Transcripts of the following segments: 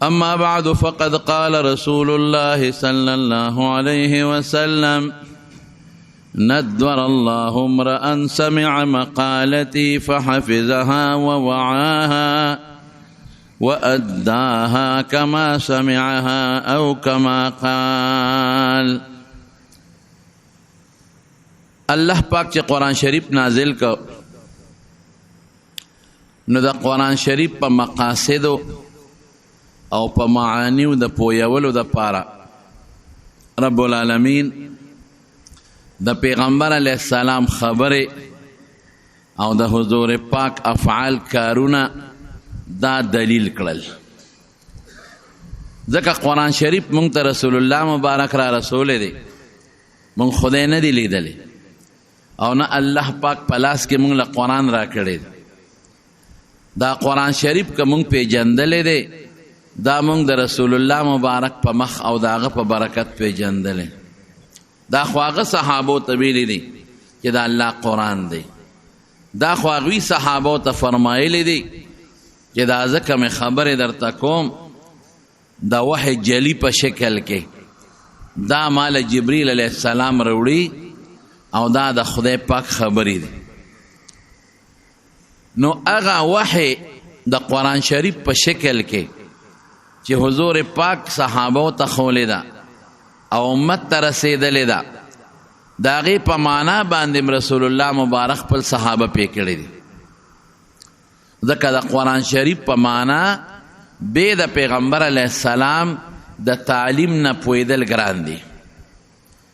أما بعد، فقد قال رسول الله صلى الله عليه وسلم: ندر الله امرأ سمع مقالتي فحفظها ووعاها وأداها كما سمعها أو كما قال. الله پاک چې قرآن شریف نازل کو، نو د قرآن شریف په مقاصدو او په معانیو د پویولو د پاره رب العالمین د پیغمبر علیه السلام خبره او د حضور پاک افعال، کارونه دا دلیل کړل. ځکه قرآن شریف مونږ ته رسول الله مبارک را رسول دی. مونږ خدای نه دی لیدلی او نه الله پاک په لاس کې مونږ له قرآن را کړی دی. دا قرآن شریف که مونږ پیژندلی دی، دا مونږ د رسول الله مبارک په مخ او د هغه په برکت پیژندلی. دا خو هغه صحابو ته ویلی دی چې دا الله قرآن دی. دا خو هغوی صحابو ته فرمایلی دی چې دا ځکه مې خبرې درته کوم د وحی جلی په شکل کې، دا مال جبریل علیه السلام راوړي او دا د خدای پاک خبرې دي. نو هغه وحی د قرآن شریف په شکل کې چې حضور پاک صحابو ته ښولې ده او امت ته رسېدلې ده، د هغې په معنا باندې رسول الله مبارک خپل صحابه پې کړي دي. ځکه د قرآن شریف په معنا بې د پیغمبر علیه السلام د تعلیم نه پوهېدل ګران دي.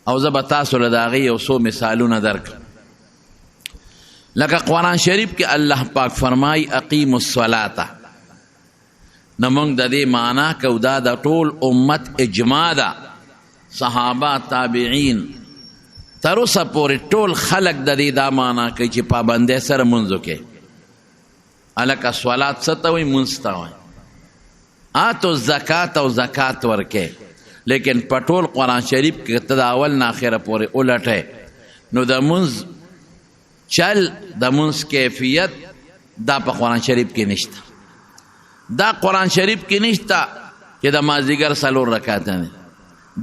او زه به تاسو له د هغې یو څو مثالونه درکړم. لکه قرآن شریف کې الله پاک فرمایي: اقیموا الصلاة. نو موږ د دې معنا کو، دا د ټول امت اجماع ده، صحابه، تابعین، تر اوسه پورې ټول خلک د دې دا معنا کوي چې پابندۍ سره مونځ وکړي. هلکه صلات څه ته وایي؟ مونځ ته وایي. آتو الزکات، او زکات ورکې. لیکن په ټول قرآن شریف کې ته د اول نه اخره پورې ولټې، نو د مونځ چل، د مونځ کیفیت دا په قرآن شریف کې نشته. دا قرآن شریف کې نشته چې د مازدیګر څلور رکعته دي.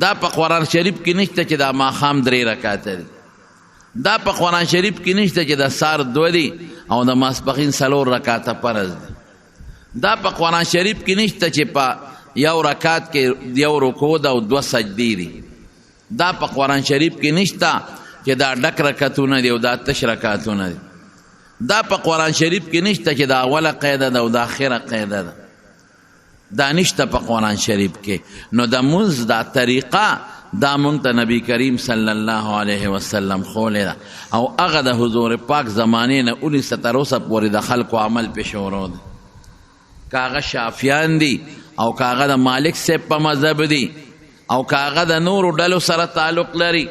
دا په قرآن شریف کې نشته چې د ماښام درې رکعته دي. دا په قرآن شریف کې نشته چې د سهار دوه دي او د ماسپښین څلور رکعته فرض دي. دا په قرآن شریف کې نشته چې په یو رکعت کې یو رکوع ده او دوه سجدې دي. دا په قرآن شریف کې نشته چې دا ډک رکعتونه دي او دا تش رکعتونه دي. دا په قرآن شریف کې نشته چې دا اوله قاعده ده او دا اخره قاعده ده. دا نشته په قرآن شریف کې. نو د مونځ دا طریقه دا مونږ ته نبی کریم صلی الله علیه وسلم ښولې ده او هغه د حضور پاک زمانې نه ونیسه تر اوسه پورې د خلکو عمل پې شروع دی. که هغه شافیان دي او که هغه د مالک صاحب په مذهب دي او که هغه د نورو ډلو سره تعلق لري،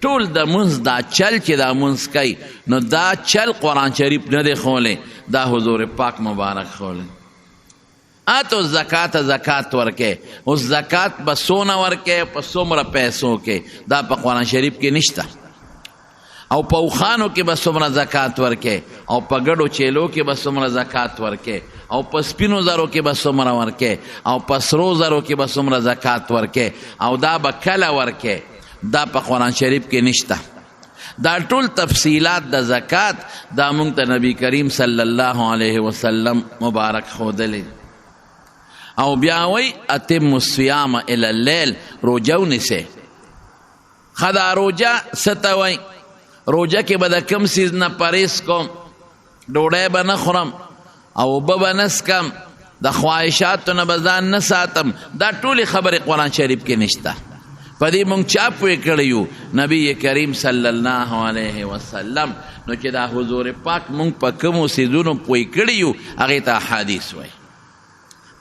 ټول د مونځ دا چل چې دا مونځ کوي، نو دا چل قرآن شریف نه دی ښولی، دا حضور پاک مبارک ښولی. آتو زکات، زکات ورکې. اوس زکات به څونه ورکې، په څومره پیسو کې، دا په قرآن شریف کې نشته. او په اوښانو کې به څومره زکات ورکې، او په ګډو چیلو کې به څومره زکات ورکې، او په سپینو زرو کې به څومره ورکې، او په سرو زرو کې به څومره زکات ورکې، او دا به کله ورکې، دا په قرآن شریف کې نشته. دا ټول تفصیلات د زکات دا مونږ ته نبی کریم صلی الله علیه وسلم مبارک ښودلی. او بیا وایي: اتم الصیام الی اللیل، روژه ونیسئ. ښه، دا روژه څه ته وایي؟ روژه کې به د کوم څیز نه پرهېز کوم؟ ډوډۍ به نه خورم او اوبه به نه څکم، د خواهشاتو نه به ځان نه ساتم. دا ټولې خبرې قرآن شریف کې نشته. په دې مونږ چا پوه کړی یو؟ نبی کریم صلی الله علیه وسلم. نو چې دا حضور پاک مونږ په کومو څیزونو پوه کړي یو، هغې ته احادیث وایي.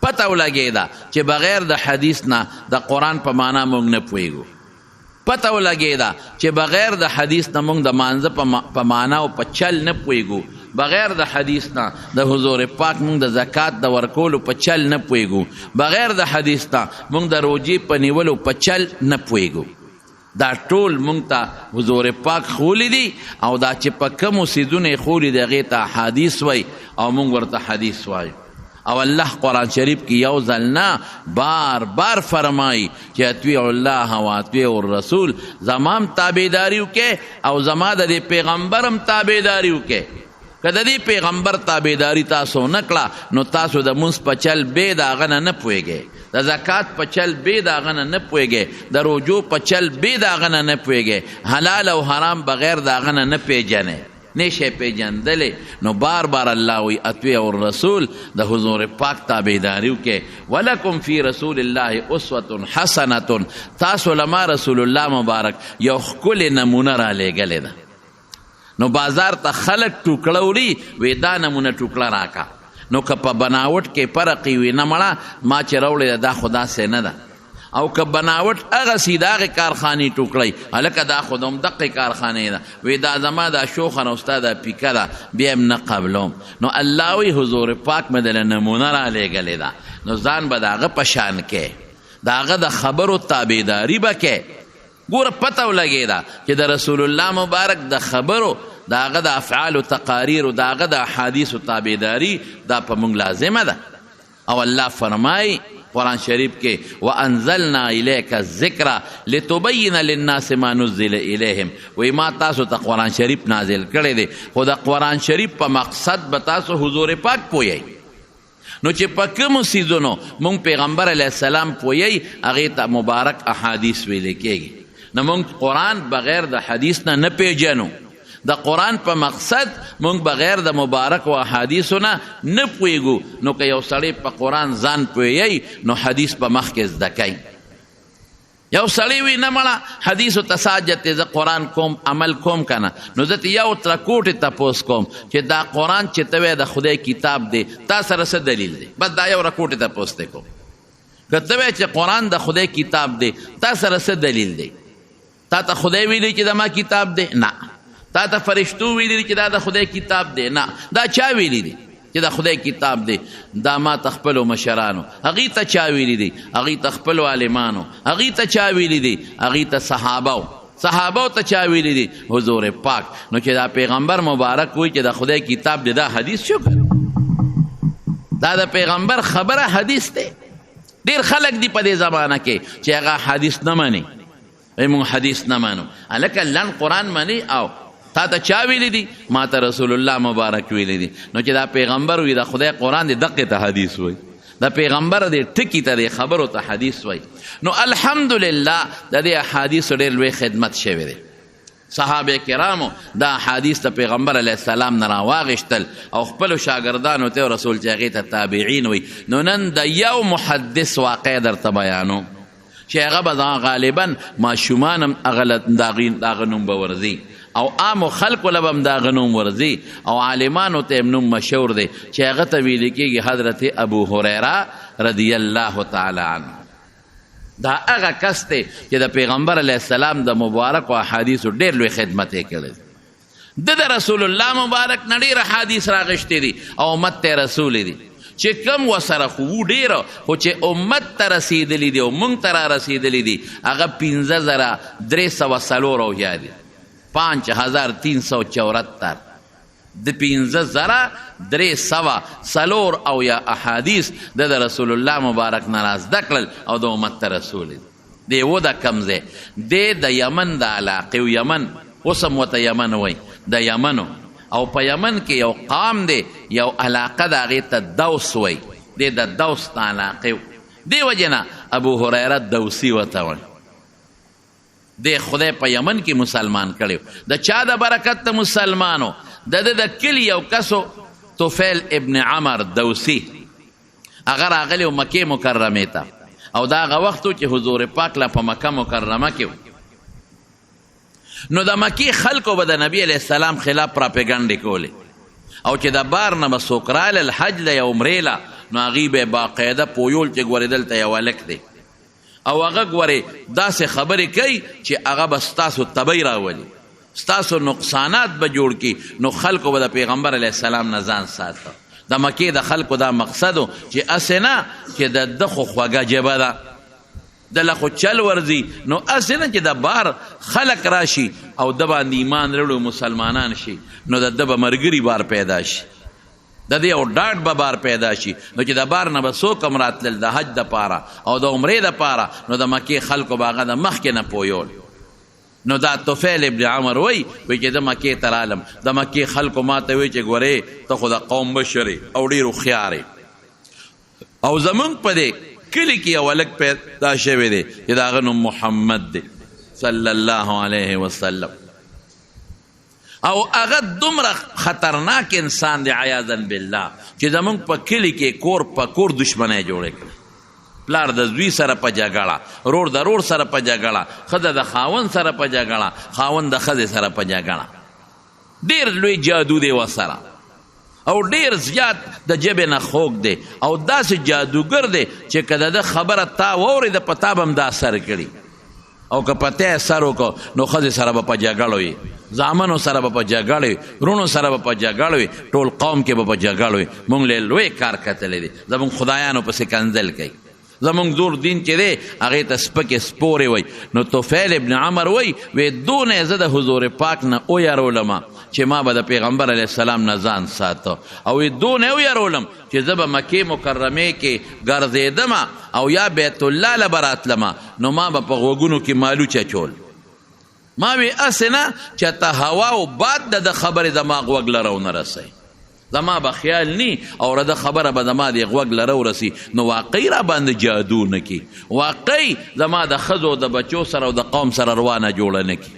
پته ولګېده چې بغیر د حدیث نه د قرآن په معنا مونږ نه پوهېږو. پته ولګېده چې بغیر د حدیث نه مونږ د مانځه په معنا او په چل نه پوهېږو. بغیر د حدیث نه د حضور پاک مونږ د زکات د ورکولو په چل نه پوهېږو. بغیر د حدیث نه مونږ د روژې په نیولو په چل نه پوهېږو. دا ټول مونږ ته حضور پاک ښولي دي او دا چې په کومو څیزونو یې ښولي دي، هغې ته احادیث وایي او مونږ ورته حدیث وایو. او الله قرآن شریف کې یو ځل نه، بار بار فرمایي چې اطیعوا الله و اطیعوا الرسول، زما هم تابعداري وکړئ او زما د دې پیغمبر هم تابعداري وکړئ. که د دې پیغمبر تابعداري تاسو نه کړه نو تاسو د مونځ په چل بې د هغه نه نه پوهېږئ، د زکات په چل بې د هغه نه نه پوهېږئ، د روژو په چل بې د هغه نه نه پوهېږئ، حلال او حرام بغیر د هغه نه نه پېژنئ، نشئ پېژندلی. نو بار بار الله وایي اطیعوا الرسول، د حضور پاک تابعداري وکړئ. ولکم فی رسول الله اسوة حسنة، تاسو له ما رسول الله مبارک یو ښکلې نمونه رالیږلې ده. نو بازار ته خلک ټوکړه وړي، وی دا نمونه ټوکړه راکا، نو که په بناوټ کې فرق وي، نه مړه ما چې راوړې ده دا خو داسې نه ده، او که بناوټ هغسې د هغې کارخانې ټوکړی، هلکه دا خو د همدقې کارخانې ده، وی دا زما دا شوخه نه ستا دا پیکه ده، بیا هم نه قبلوم. نو الله وی حضور پاک مې دله نمونه رالیږلې ده، نو ځان به د هغه په شان کې، د هغه د خبرو تابعداري به کې. ګوره پته ولګېده چې د رسول الله مبارک د خبرو، د هغه د افعالو تقاریرو، د هغه د احادیثو تابعداري دا په موږ لازمه ده. او الله فرمایي قرآن شریف کې وانزلنا الیک الذکر لتبین للناس ما نزل الیهم، وی ما تاسو ته قرآن شریف نازل کړی دی، خو د قرآن شریف په مقصد به تاسو حضور پاک پوهیئ. نو چې په کومو څیزونو مونږ پیغمبر علیه السلام پوهیئ هغې ته مبارک احادیث ویل کېږي. نو مونږ قرآن بغیر د حدیث نه نه پیژنو، د قرآن په مقصد مونږ بغیر د مبارک او احادیثو نه نه پوهیږو. نو که یو سړی په قرآن ځان پوهیئ نو حدیث په مخ کې زده کوي. یو سړی وي نه مړه حدیثو ته ساجت دی، زه قرآن کوم عمل کوم که نه، نو زه ترې یو ترکوټې تپوس کوم چې دا قرآن چې ته وایې د خدای کتاب دی، تا سره څه دلیل دی؟ بس دا یو رکوټې تپوس دی کوم. که ته وایې چې قرآن د خدای کتاب دی، تا سره څه دلیل دی؟ تا ته خدای ویلی چې د ما کتاب دی؟ نه. تا ته فرشتو ویلی چې دا د خدای کتاب دی؟ نه. دا چا ویلی دی چې د خدای کتاب دی؟ دا ما ته خپلو مشرانو، هغوی ته چا ویلی دی؟ هغوی ته خپلو عالمانو، هغوی ته چا ویلی دی؟ هغوی ته صحابو، صحابو ته چا ویلی دی؟ حضور پاک. نو چې دا پیغمبر مبارک وایي چې د خدای کتاب دی، دا حدیث شو که دا د پیغمبر خبره حدیث دی. ډېر خلک دي په دې زمانه کې چې هغه حدیث نه مني، وایي مونږ حدیث نه منو. هلکه لنډ قرآن مني او تا ته چا ویلی دی؟ ما ته رسول الله مبارک ویلی دی. نو چې دا پیغمبر وي د خدای قرآن دی، دقې ته حدیث وایي، د پیغمبر دې ټکي ته، دې خبرو ته حدیث وایي. نو الحمدلله د دې احادیثو ډېر لوی خدمت شوی دی. صحابه کرامو دا احادیث د پیغمبر علیه السلام نه راواغېشتل او خپلو شاګردانو ته رسول چې هغې ته تابعین وایي. نو نن د یو محدث واقع درته بیانو چې هغه به دا غالبا ماشومان هم هغه د هغه نوم به ورځي، او عامو خلکو له به هم د هغه نوم ورځي، او عالمانو ته هم نوم مشهور دی چې هغه ته ویل کېږي حضرت ابو هریره رضی الله تعالی عنه. دا هغه کس دی چې د پیغمبر علیه السلام د مبارکو احادیثو ډېر لوی خدمت یې کړی دی. ده د رسول الله مبارک نه ډېر احادیث راغشتي دي او امت ته رسولي دي، چې کم وسره خو وو ډېر، خو چې امت ته رسېدلي دي او موږ ته را رسېدلي دي هغه 5374 دي، 5374. د 5374 احادیث د رسول الله مبارک نه را زده کړل او د امت ته رسولي دي. دی و د کوم ځای دی؟ د یمن د علاقې و، یمن اوس هم ورته یمن وایي، د یمنو. او په یمن کې یو قام دی، یو علاقه د هغې ته دوس وایي، دی د دوس د علاقې و. دې وجې نه ابو هریره دوسي ورته وایي. دی خدای په یمن کې مسلمان کړی، د چا د برکت ته مسلمانو؟ د ده د کلي یو کس و، طفیل ابن عمر دوسی، هغه راغلی و مکې مکرمې ته، او دا هغه وخت و چې حضور پاک لا په مکه مکرمه کې و. نو د مکې خلکو به د نبی علیه السلام خلاف پراپیګنډې کولې، او چې د بار نه به څوک رالل حج له یا عمرې له، نو هغوی به یې باقاعده پویول چې ګورې دلته یو هلک دی، او هغه ګورې داسې خبرې کوي چې هغه به ستاسو تبۍ راولي، ستاسو نقصانات به جوړ کړي. نو خلکو به د پیغمبر علیه السلام نه ځان ساته. د مکې د خلکو دا مقصد و چې هسې نه چې د ده خو خوږه ژبه ده، ده له خو چل ورځي، نو هسې نه چې د بار خلک راشي او ده باندې ایمان راوړي مسلمانان شي، نو د ده به ملګري بار پیدا شي. د دې یو ډاډ به بار پیدا شي. نو چې د بار نه به څوک هم راتلل د حج دپاره او د عمرې دپاره، نو د مکې خلکو به هغه د مخکې نه پویول. نو دا طفیل ابن عمر وایي، وایي چې زه مکې ته رالم، د مکې خلکو ما ته وایي چې ګورې ته خو د قوم مشر یې او ډېر هوښیار یې، او زمونږ په دې کلي کې یو هلک پیدا شوی دی چې د هغه نوم محمد دی صلی الله علیه وسلم، او هغه دومره خطرناک انسان دی عیاذا بالله چې زمونږ په کلي کې کور په کور دښمنۍ جوړې کړې. پلار د زوی سره په جګړه، رور د رور سره په جګړه، ښځه د خاوند سره په جګړه، خاوند د ښځې سره په جګړه. ډېر لوی جادو دی ورسره، او ډېر زیات د ژبې نه خوږ دی، او داسې جادوګر دی چې که د ده خبره تا واورېده په تا به هم دا اثر کړي، او که په تا اثر وکړو نو ښځې سره به په جګړو وي، زامنو سره به په جګړو وي، وروڼو سره به په جګړو وي، ټول قوم کې به په جګړو وي. مونږ له لوی کار کتلی دی، زمونږ خدایانو پسې کنځل کوي، زمونږ زور دین چې دی هغې ته سپکې سپورې وایي. نو طفیل ابن عمر وایي، وی دونه زه د حضور پاک نه ویرولم چې ما به د پیغمبر علیه السلام نه ځان ساته، او وی دونه ویرولم چې زه به مکې مکرمې کې ګرځېدم او یا بیت الله له به راتلم، نو ما به په غوږونو کې مالوچ اچول. ما وی هسې نه چې ته هوا او باد د ده خبرې زما غوږ له راونه رسوي، زما به خیال نی او د خبره به زما دې غوږ له راورسي، نو واقعي را باندې جادو نه کي، واقعي زما د ښځو او د بچو سره او د قوم سره روانه جوړه نه کي.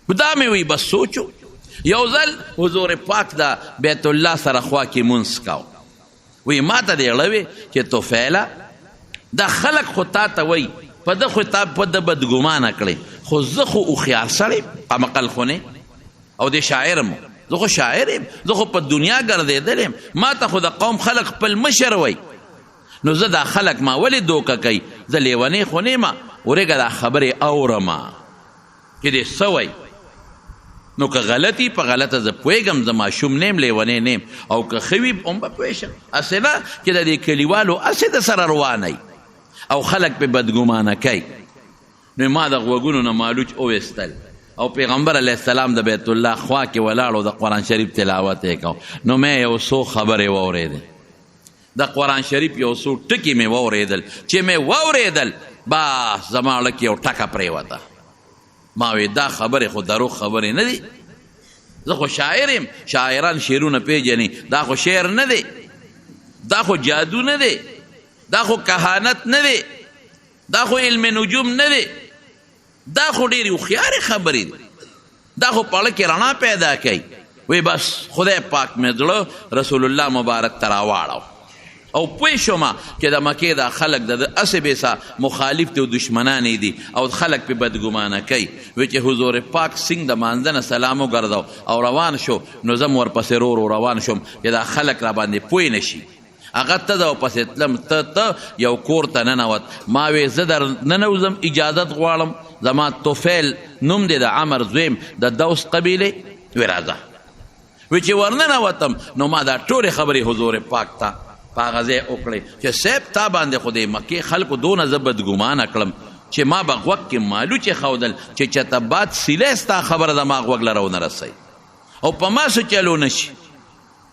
دا مې وی بس سوچو. یو ځل حضور پاک د بیت الله سره خوا کې مونځ کاو، وی ما ته دې اړه چې طفیله دا خلک خو تا ته وایي، په ده خو تا په ده بدګمانه کړې، خو زه خو هوښیار سړی قمقل خو نه او دې شاعر مو، زه خو شاعر یم، زه خو په دنیا ګرځېدلی یم، ما ته خو د قوم خلک خپل مشر وایي، نو زه دا خلک ما ولې دوکه کوي، زه لیونی خو نه یم، ورېږه دا خبرې اورم چې دې څه وایي. نو که غلطي په غلطه زه پوهېږم، زه ماشوم نه یم، لیونی نه یم، او که ښه وي هم به پوه شم، هسې نه چې د دې کلیوالو هسې د سره روانه وي او خلک پې بدګمانه کوي. نو ما د غوږونو نه مالوچ وویستل، او پیغمبر علیه السلام د بیت الله خوا کې ولاړ او د قرآن شریف تلاوت یې کاوه. نو مې یو څو خبرې واورېدې، د قرآن شریف یو څو ټکي مې واورېدل، چې مې واورېدل بس زما زړه کې یو ټکه پرېوته. ما وی دا خبرې خو دروغ خبرې نه دي، زه خو شاعر یم، شاعران شعرونه پیژني، دا خو شعر نه دی، دا خو جادو نه دی، دا خو کهانت نه دی، دا خو علم نجوم نه دی، دا خو ډېرې هوښیارې خبرې دي، دا خو په زړه کې رڼا پیدا کوي. وی بس خدای پاک مې زړه رسول الله مبارک ته راواړاو، او پوه شوم چې د مکې دا خلک د ده هسې بېسا مخالف دي او دښمنان یې دي او خلک پې بدګمانه کوي. وی چې حضور پاک سینګ د مانځه نه سلام وګرځاو او روان شو، نو زه هم ورپسې رو رو روان شوم چې دا خلک را باندې پوه نه شي. هغه ته زه ورپسې تلم، ته ته یو کور ته ننوت، ما وی زه در ننوځم، اجازت غواړم، زما طفیل نوم دی، د عمر زوی یم، د دوس قبیلې. وی راځه. وی چې ورننوتم نو ما دا ټولې خبرې حضور پاک ته په هغه ځای وکړې چې صاحب تا باندې خو دې مکې خلکو دونه زه بدګمانه کړم چې ما به غوږ کې مالوچې ښودل چې چېرته باد سیلی ستا خبره زما غوږ له راونه رسوي او په ما څه چلو نه شي،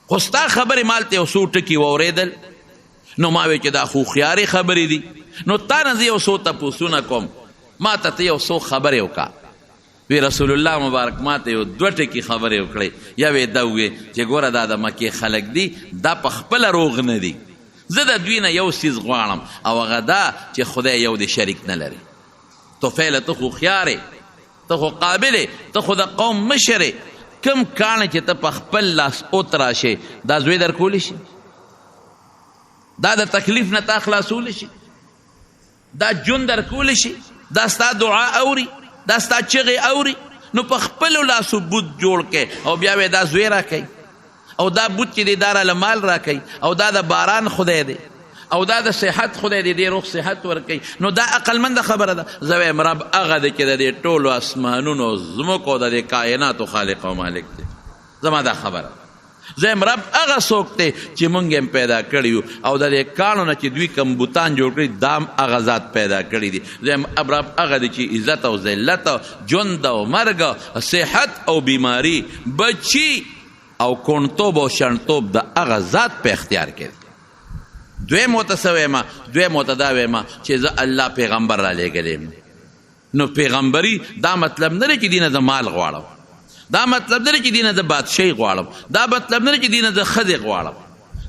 خو ستا خبرې ما هلته یو څو ټکي واورېدل، نو ما وی چې دا خو هوښیارې خبرې دي، نو تا نه زه یو څو تپوسونه کوم، ما ته ته یو څو خبرې وکړه. وی رسول الله مبارک ما ته یو دوه ټکي خبرې وکړې، یوې دا ووې چې ګوره دا د مکې خلک دي، دا په خپله روغ نه دي، زه د دوی نه یو څیز غواړم او هغه دا چې خدای یو دې شریک نه لري. طفیله ته خو هوښیار یې، ته خو قابل یې، ته خو د قوم مشر یې، کوم کاڼی چې ته په خپل لاس وتراشې دا زوی درکولی شي، دا د تکلیف نه تا خلاصولی شي، دا ژوند درکولی شي، دا ستا دعا اوري، دا ستا چغې اوري، نو په خپلو لاسو بت جوړ کړي او بیا وایې دا زوی راکوي، او دا بت چې دی دا راله مال راکوي، او دا د باران خدای دی، او دا د صحت خدای دی، دې روغ صحت ورکوي. نو دا عقلمنده خبره ده. زه وایم رب هغه دی چې د دې ټولو اسمانونو ځمکو د دې کائناتو خالق او مالک دی. زما دا خبره زه وایم رب هغه څوک دی چې مونږ یې پیدا کړي یو، او د دې کاڼو نه چې دوی کوم بتان جوړ کړي دا هم هغه ذات پیدا کړي دي. زه وایم رب هغه دی چې عزت او ذلت، ژوند او مرګ، صحت او بیماری، بچي او کونتوب او شنتوب د هغه ذات په اختیار کې دی. دویم ورته څه وایم؟ دویم ورته دا وایم چې زه الله پیغمبر را لېږلی یم. نو پیغمبري دا مطلب نه دی چې دینه زه مال غواړم، دا مطلب نه دی چې دینه زه بادشاهي غواړم، دا مطلب نه دی چې دینه زه ښځې غواړم،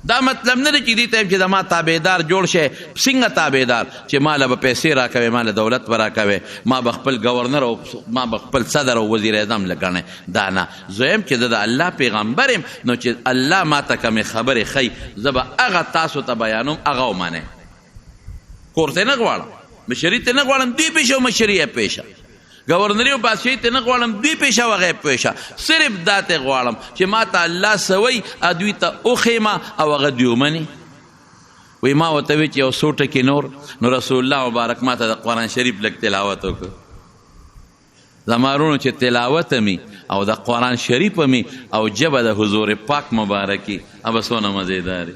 دا مطلب نه دی چې دې ته چې زما تابعدار جوړ شي. څنګه تابعدار؟ چې ماله به پیسې راکوي، ماله دولت به راکوي، ما به خپل گورنر او ما به خپل صدر او وزیر اعظم لګڼی. دا نه، زه یم چې زه د الله پیغمبر یم، نو چې الله ما ته کومې خبرې ښیي زه به هغه تاسو ته بیانوم، هغه ومنئ. کور ته نه غواړم، مشري ته نه غواړم، دوی پېښه او مشري یې پېښه، گورنري او بادشاهي ته نه غواړم، دوی پېښه او هغه یې پېښه، صرف دا ته غواړم چې ما ته الله څه وایي دوی ته وښیم او هغه دوی ومني. وایي ما ورته ویل چې یو څو ټکي نور. نو رسول الله مبارک ما ته د قرآن شریف لږ تلاوت وکړ. زما وروڼو چې تلاوت مي او د قرآن شریف مي او ژبه د حضور پاک مبارکي به څونه مزېدار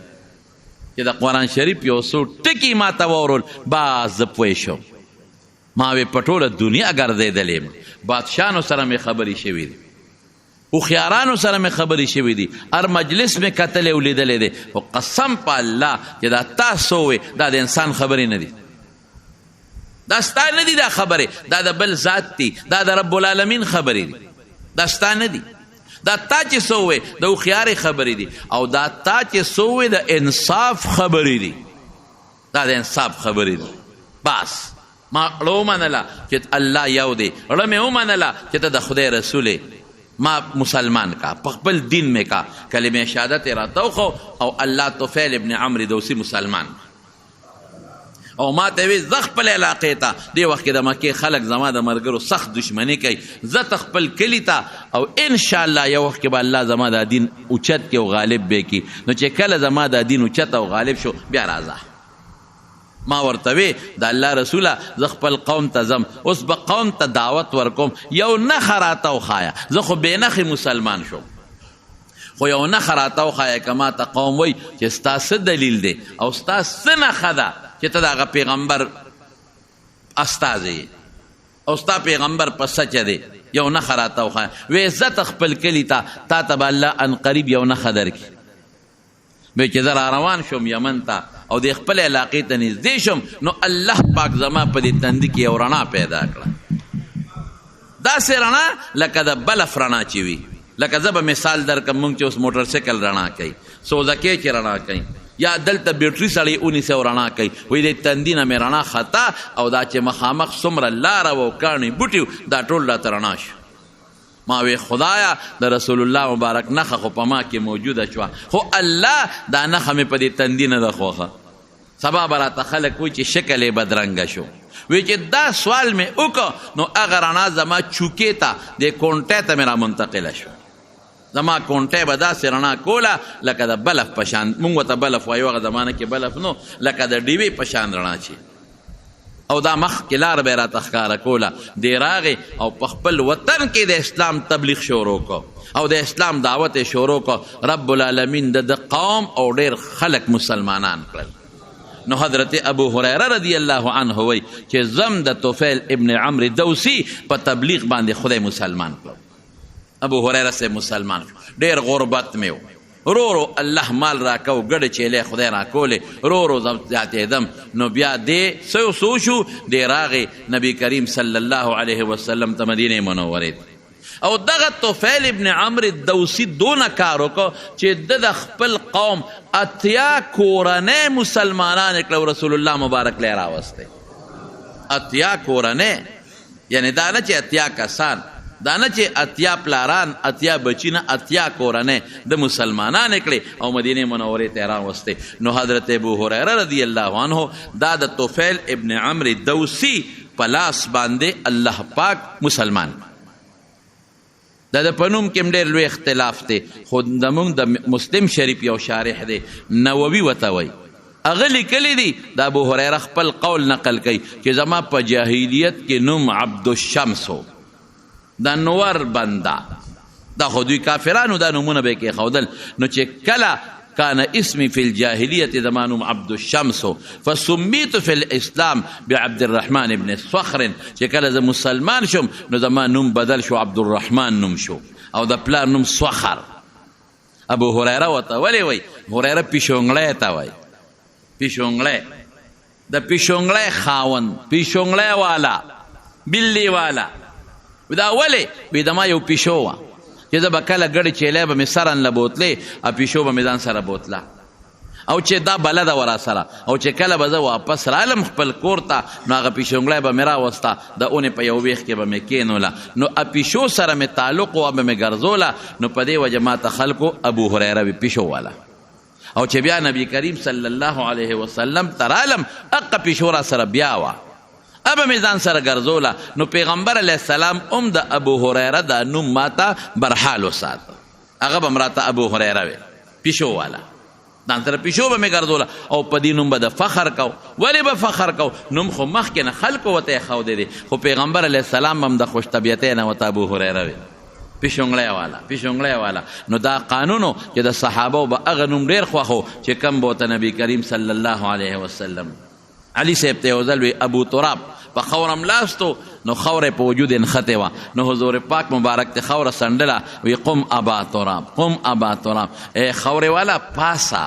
چې د قرآن شریف یو څو ټکي ما ته واورول، بس زه پوه شوم. ما وی په ټوله دنیا ګرځېدلی یم، بادشاهانو سره مې خبرې شوې دي، هوښیارانو سره مې خبرې شوې دي، هر مجلس مې کتلی او لیدلی دی، خو قسم په الله چې دا تاسو وې دا د انسان خبرې نه دي، دا ستا نه دي دا خبرې، دا د بل ذات دي، دا د رب العالمین خبرې دي، دا ستا نه دي. دا تا چې څه ووې د هوښیارې خبرې دي، او دا تا چې څه ووې د انصاف خبرې دي، دا د انصاف خبرې دي. بس ما ړه ومنله چې الله یو دی، ړه مې ومنله چې ته د خدای رسول یې، ما مسلمان کا، په خپل دین مې کا. کلمه شهادت یې راته وښو او الله طفیل ابن عمرو دوسي مسلمان. او ما ته وی زه خپل علاقې ته، دې وخت کې د مکې خلک زما د ملګرو سخت دښمني کوي، زه ته خپل کلي ته او انشاءالله یو وخت کې به الله زما دا دین اوچت کړي او غالب به کړي. نو چې کله زما دا دین اوچت او غالب شو بیا راځه. ما ورته وی د الله رسوله زه خپل قوم ته ځم، اوس به قوم ته دعوت ورکوم، یو نښه راته وښایه، زه خو بې نښې مسلمان شوم، خو یو نښه راته وښایه که ما ته قوم وایي چې ستا څه دلیل دی او ستا څه نښه ده چې ته د هغه پیغمبر استازی یې او ستا پیغمبر په سچه دی، یو نښه راته وښایه. وی ځه ته خپل کلي ته، تا ته به الله عنقریب یو نښه درکړي. وی چې زه را روان شوم یمن ته او د خپل علاقې ته نږدې شوم، نو الله پاک زما په دې تندي کې یو رڼا پیدا کړه، داسې رڼا لکه د بلف رڼا چې وي. لکه زه به مثال درکړم، مونږ چې اوس موټر سایکل رڼا کوي، سوزکې چې رڼا کوي، یا دلته بیټري سړی ونیسي او رڼا کوي، وایي د تندي نه مې رڼا خطا او دا چې مخامخ څومره لاره وه او کاڼي بوټي وو دا ټول راته رڼا شو. ما وی خدایا د رسول الله مبارک نښه خو په ما کې موجوده شوه، خو الله دا نښه مې په دې تندي نه ده خوښه. سبا به راته خلک وایي چې شکل یې بدرنګه شو. وی چې دا سوال مې وکړ نو هغه رڼا زما چوکې ته دې کونټې ته مې را منتقله شوه. زما کونټې به داسې رڼا کوله لکه د بلف په شان، مونږ ورته بلف وایو، هغه زمانه کې بلف نو، لکه د ډیوې په شان رڼا چې، او دا مخکې لار به یې راته ښکاره کوله. دی راغی او په خپل وطن کې د اسلام تبلیغ شروع کړ او د اسلام دعوت یې شروع کړ. رب العالمین د ده قوم او ډېر خلک مسلمانان کړل. نو حضرت ابو هریره رضی الله عنه وایي چې زم د طفیل ابن عمرو دوسی په تبلیغ باندې خدای مسلمان کړم. ابو هریره صاحب مسلمان شو. ډېر غربت مې و، رو رو الله مال راکاو، ګډې چیلې خدای راکولې، رو رو زیاتېدم. نو بیا دې څه څو شو، دې راغی نبی کریم صلی الله علیه وسلم ته مدینې منورې ته. او دغه طفیل ابن عمرو دوسی دونه کار وکړ چې ده د خپل قوم 80 کورنۍ مسلمانان کړه او رسول الله مبارک له راوسته. 80 کورنۍ، یعنی دا نه چې 80 کسان، دا نه چې 80 پلاران، 80 بچی نه، 80 کورنۍ د مسلمانان کړي او مدینه منورې ته راوسته. نو حضرت ابو هریره رضی الله عنه دا د طفیل ابن عمرو دوسی په لاس باندې الله پاک مسلمان. دا د په نوم کې هم ډېر لوی اختلاف دی، خو زموږ د مسلم شریف یو شارح دی نووي ورته وایي، هغه لیکلی دی د ابو هریره خپل قول نقل کوي چې زما په جاهلیت کې نوم عبدالشمس و، د نور بنده. دا خو دوی کافرانو دا نومونه به یې کېښودل. نو چې کله کان اسمي في الجاهلية زما نوم عبد الشمس فسميت في الاسلام بعبد الرحمن ابن صخر، چې کله زه مسلمان شوم نو زما نوم بدل شو، عبد الرحمن نوم شو، او د پلار نوم صخر. ابو هريره وته ولې وای؟ هريره پیشونګړی ته وای، پیشونګړی، د پیشونګړی خاوند، پیشونګړی والا، بلی والا. دا ولې؟ وی د ما یو پیشو وه چې زه به کله ګړې چیلی به مې سرن له بوتلې او پیشو به مې ځان سره بوتله، او چې دا بلده وه راسره، او چې کله به زه واپس رالم خپل کور ته نو هغه پیشونګړی به مې راوسته، د اونې په یو ویښ کې به مې کېنوله، نو پیشو سره مې تعلق و، به مې ګرځوله، نو په دې وجه ما ته خلکو ابو هریره وي، پیشو والا. او چې بیا نبی کریم صلی الله علیه وسلم ته رالم، هقه پیشو را سره بیا وه، ابه مې ځان سره ګرځوله، نو پیغمبر علیه السلام هم د ابو هریره دا نوم ماته برحال وساته، هغه به هم راته ابو هریره وی، پیشو والا. ځان سره پیشو به مې ګرځوله او په دې نوم به د فخر کو. ولې به فخر کو؟ نوم خو مخکې نه خلکو ورته ایښودی دی، خو پیغمبر علیه السلام هم د خوش طبیعتۍ نه ورته ابو هریره وی، پیشونګړی والا، پیشونګړی والا. نو دا قانون و چې د صحابو به هغه نوم ډېر خوښ و چې کوم به ورته نبی کریم صلی الله علیه وسلم. علي صاحب ته یو ځل وی ابو تراب په خاوره ملاستو، نو خاوره په وجود نښتې وه، نو حضور پاک مبارک ته خاوره څنډله، وی قم ابا تراب، قم ابا تراب، ای خاورې والا پاسه،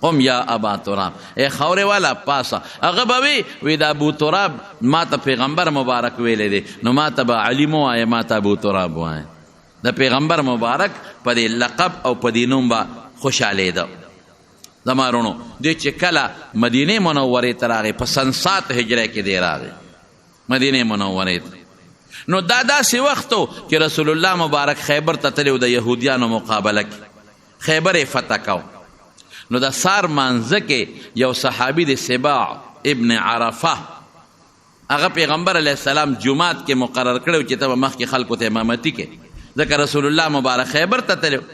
قم یا ابا تراب، ای خاورې والا پاسه. هغه به وی وی د ابو تراب ما ته پیغمبر مبارک ویلی دی، نو ما ته به علي مه وایه، ما ته ابو تراب وایه. د پیغمبر مبارک په دې لقب او په دې نوم به خوشحالېده. زما وروڼو، دی چې کله مدینې منورې ته راغی په سن 7 هجرۍ کې دی راغی مدینې منورې ته، نو دا داسې وخت و چې رسول الله مبارک خیبر ته تللی و د یهودیانو مقابله کې، خیبر یې فتح کاو. نو د سار مانځه کې یو صحابي دی سباع ابن عرفه، هغه پیغمبر علیه السلام جومات کې مقرر کړی چې ته به مخکې خلکو ته امامتي کې، ځکه رسول الله مبارک خیبر ته تللی.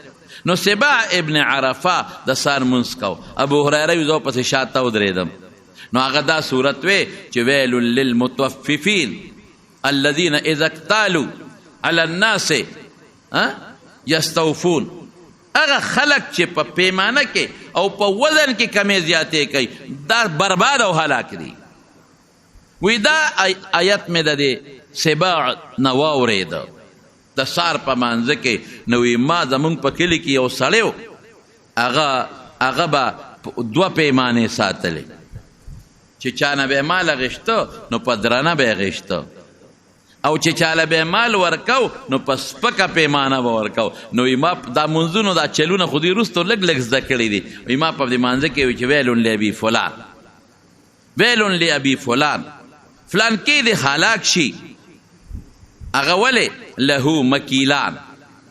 نو سباع ابن عرفه د سار مونځ کو، ابو هریره یې زه پسې شاته ودرېدم، نو هغه دا صورت وی چې ویل للمطففین الذین اذا اکتالوا علی الناس یستوفون، هغه خلک چې په پیمانه کې او په وزن کې کمې زیاتې کوي دا برباد او هلاک دي. وی دا آیت مې د دې سباع نه واورېده د سار په مانځه کې. نو وی ما زمونږ په کلي کې یو سړی و، هغه به دوه پیمانې ساتلې، چې چا نه به یې مال اخیسته نو په درنه به یې اخیسته، او چې چاله به مال ورکاو نو په سپکه پیمانه به ورکاو. نو وی ما دا منځونو دا چلونه خو دې وروسته لږ لږ زده کړي دي. وی ما په دې مانځه کې وی چې ویل لابي فلان، ویل لابي فلان، فلان کې دې هلاک شي. هغه ولې؟ له مکیلان،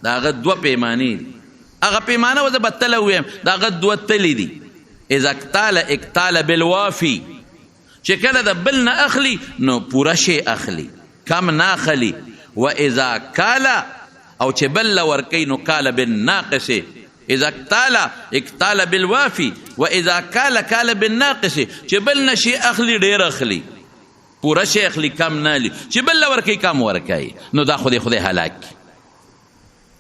د هغه دوه پیمانې دي. هغه پیمانه وزه به تله ووایم، د هغه دوه تلې دي. اذا اکتال اکتال بالوافي، چې کله د بل نه اخلي نو پوره شی اخلي، کم نه اخلي. و اذا کال، او چې بل له ورکوي نو کال بالناقص. اذا اکتال اکتال بالوافي و اذا کال کال بالناقص، چې بل نه شی اخلي ډېر اخلي، پوره شی اخلي کم نه اخلي، چې بل له ورکوي کم ورکوي، نو دا خو دې خدای هلاک کړي.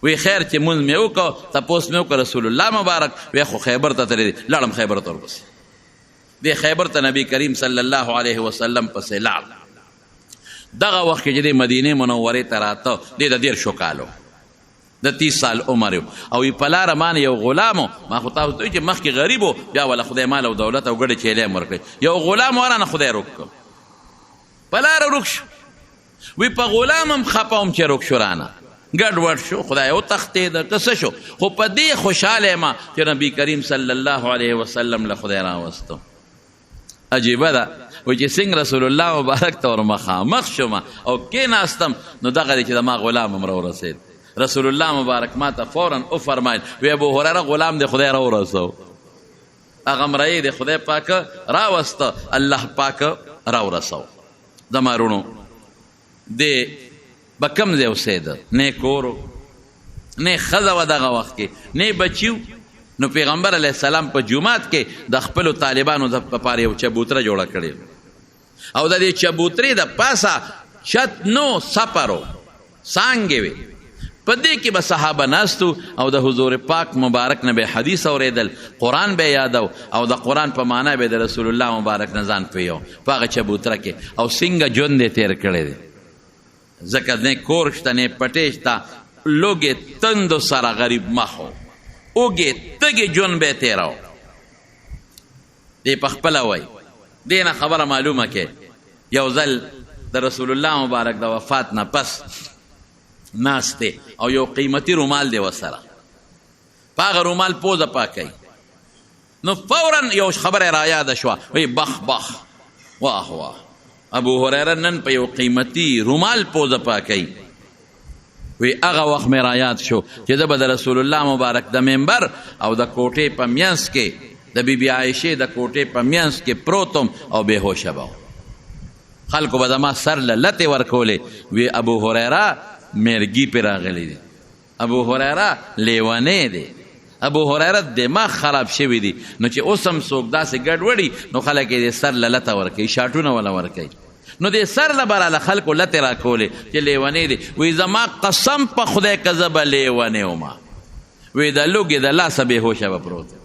وی خیر چې مونځ مې وکړ، تپوس مې وکړ رسول الله مبارک، وی خو خیبر ته تللی دی، لاړم خیبر ته ورپسې. دی خیبر ته نبی کریم صلی الله علیه وسلم پسې لاړ. دغه وخت کې چې دی مدینې منورې ته راته، دی د 30 کالو، د 30 سال عمر یو، او یې په لاره باندې یو غلام و. ما خو تاسو ته ویل چې مخکې غریب و، بیا وله خدای مال او دولت او ګډې چیلې هم ورکړې. یو غلام ورانه خدای روک کړ، په لاره ورک شو. وی په غلام هم خپه وم چې روک شو، رانه ګډوډ شو، خدای وتښتېده که څه شو، خو په دې خوشحاله یم چې نبی کریم صلی الله علیه وسلم له خدای راوستو. عجیبه ده وایي چې څنګه رسول الله مبارک ته ورمخامخ شوم او کېناستم، نو دغه دی چې د ما غلام هم راورسېد. رسول الله مبارک ما ته فورا وفرمایل، وی ابو هریره غلام دی خدای راورسو، هغه مرۍ دی خدای پاک راوسته، الله پاک راورسو. زما وروڼو، دی به کوم ځای اوسېده؟ نه کور و، نه ښځه وه دغه وخت کې، نه بچي وو. نو پیغمبر علیه السلام په جومات کې د خپلو طالبانو لپاره یو چبوتره جوړه کړې او د دې چبوترې د پاسه چت نو سپر و، څانګې وې. په دې کې به صحابه ناستو او د حضور پاک مبارک نه به حدیث اورېدل، قرآن به یادو او د قرآن په معنا به د رسول الله مبارک نه ځان پوهیو په هغه چبوتره کې. او څنګه ژوند یې تېر کړی دی، ځکه نه کور شته نه پټې شته، لوږې تندو سره غریب مخ و. اوږې تږې ژوند به یې تېراوه. دی په خپله وایي، دې نه خبره معلومه کې، یو ځل د رسول الله مبارک د وفات نه پس ناست دی او یو قیمتي رومال دی ورسره، په هغه رومال پوزه پاکوي، نو فورا یو خبره را یاده شوه، وایي بخ بخ، واه واه، ابو هریره نن په یو قیمتي رومال پوزه پاکوي. وی هغه وخت مې را یاد شو چې زه به د رسول الله مبارک د منبر او د کوټې په مینځ کې، د بی بی عایشې د کوټې په مینځ کې پروت وم او بې هوشه به وم. خلکو به زما سر له لتې ورکولې، وی ابو هریره مرګي پرې راغلی دی، ابو هریره لیونی دی، ابو هریره دماغ خراب شوی دی. نو چې اوس هم څوک داسې ګډوډي نو خلک یې سر له لته ورکوي، شاټونه وله ورکوي، نو دې سر له به راله خلکو لتې راکولې چې لیونی دی. وایي زما قسم په خدای که زه به لیونی وم، وایي د لوږې د لاسه بې هوشه به پروت وم،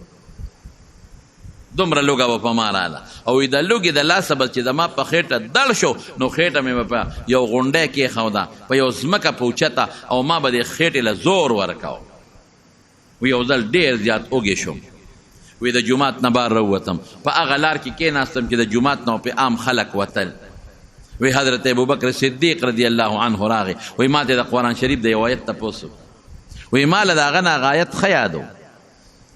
دومره لوږه به په ما راله، او وایي د لوږې د لاسه به چې زما په خېټه دړ شو نو خېټه مې به په یو غونډی کېښوده، په یو ځمکه په اوچته، او ما به دې خېټې له زور ورکاوه. وی یو ځل ډېر زیات اوږې شوم، وی د جومات نه بار راووتم، په هغه لار کې کېناستم چې د جومات نه په عام خلک وتل. وی حضرت ابوبکر صدیق رضی الله عنه راغی، وی ما ته د قرآن شریف د یو آیت تپوس وکړ. وی ما له د هغه نه هغه آیت ښه یاد و،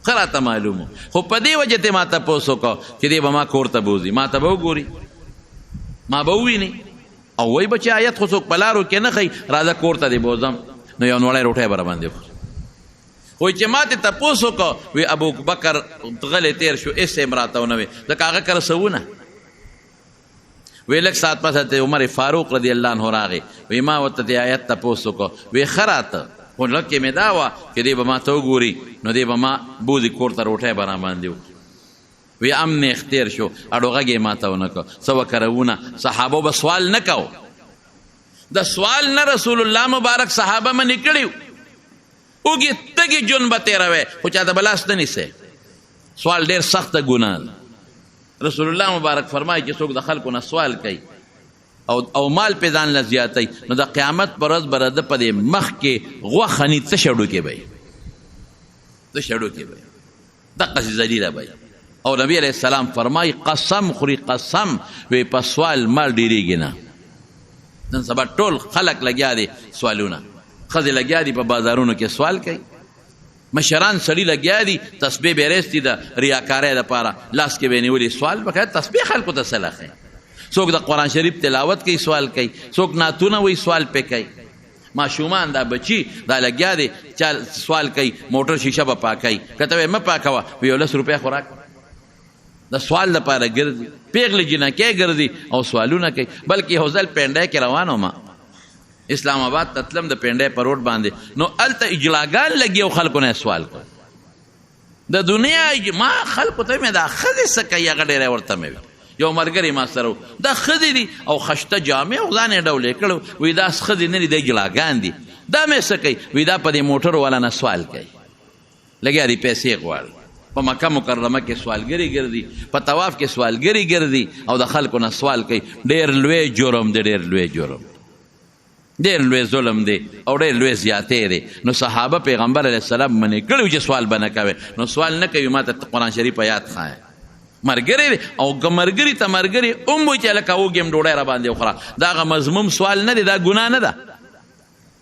ښه راته معلوم و، خو په دې وجه ته ما تپوس وکړ چې دی به ما کور ته بوځي، ما ته به وګوري، ما به وویني، او وایي به چې آیت خو څوک په لارو کې نه ښیي، راځه کور ته دې بوځم، نو یو نوړی روټۍ به راباندې وخوري. وایي چې ما ته تپوس وکړ، وایي ابو بکر غلی تېر شو، هېڅ یې هم راته ونه ویل، ځکه هغه کره څه وونه. وایي لږ ساعت پس ته عمر فاروق رضی الله عنه راغی، وایي ما ورته دې آیت تپوس وکړ، وایي ښه راته، خو لږ کې مې دا وه چې دی به ما ته وګوري، نو دی به ما بوځي کور ته، روټۍ به راباندې وخوري. وی ام نیغ تیر شو، اړو غږ یې ماته ونه کړ، څه وکرونه. صحابو به سوال نه کاو، د سوال نه رسول الله مبارک صحابه منې کړي وو، اوږې تږې ژوند به تېروی، خو چاته به لاس نه نیسې. سوال ډېر سخته ګناه ده. رسول الله مبارک فرمایي چې څوک د خلکو نه سوال کوي او مال پې ځان له زیاتوي، نو د قیامت پر ورځ به د ده په دې مخ کې غوښه ني تشه هډوکې به وي، تشه هډوکې به وي، دقسې ذلیله به وي. او نبی علیه السلام فرمایي قسم خوري قسم، وی په سوال مال ډېرېږي نه. نن سبا ټول خلک لګیا دي سوالونه، ښځې لګیا دي په بازارونو کې سوال کوي، مشران سړي لګیا دي تسبیح به یې راایستې د ریاکارۍ دپاره، لاس کې به یې نیولې سوال به کوي، تسبیح خلکو ته څه له ښیي. څوک د قرآن شریف تلاوت کوي سوال کوي، څوک نعتونه وایي سوال پې کوي، ماشومان دا بچي دا لګیا دي چا سوال کوي، موټر شیشه به پاکوي، که ته وایې مه پاکوه، وایي یو لس روپۍ خو راکړه. د سوال لپاره ګرځي، پیغلې جینکۍ ګرځي او سوالونه کوي. بلکې یو ځل پینډۍ کې روان وم، اسلام آباد ته تلم د پینډۍ په روډ باندې، نو هلته اجلاګان لګي او خلکو نه سوال کوي د دنیا. ما خلکو ته مې دا ښځې څه کوي، هغه ډېری ورته مې وي. یو ملګری ما سره و، دا ښځې دي او خشته جامې او ځان یې ډولې کړی، وایي دا ښځې نه دي، دا اجلاګان دي. دا مې څه کوي؟ وایي دا په دې موټر والا نه سوال کوي، لګیا دي پیسې غواړي. په مکه مکرمه کې سوالګري ګرځي، په طواف کې سوالګري ګرځي او د خلکو نه سوال کوي. ډېر لوی جرم دی، ډېر لوی جرم، ډېر لوی ظلم دی او ډېر لوی زیاتی دی. نو صحابه پیغمبر علیه السلام منې کړي چې سوال به نه کوي، نو سوال نه کوي. ما ته قرآن شریف په یاد ښایه مرګری دی، او که مرګري ته مرګري هم وایي چې هلکه وږی یم ډوډۍ راباندې وخوره، دا هغه مذموم سوال نه دی، دا ګناه نه ده.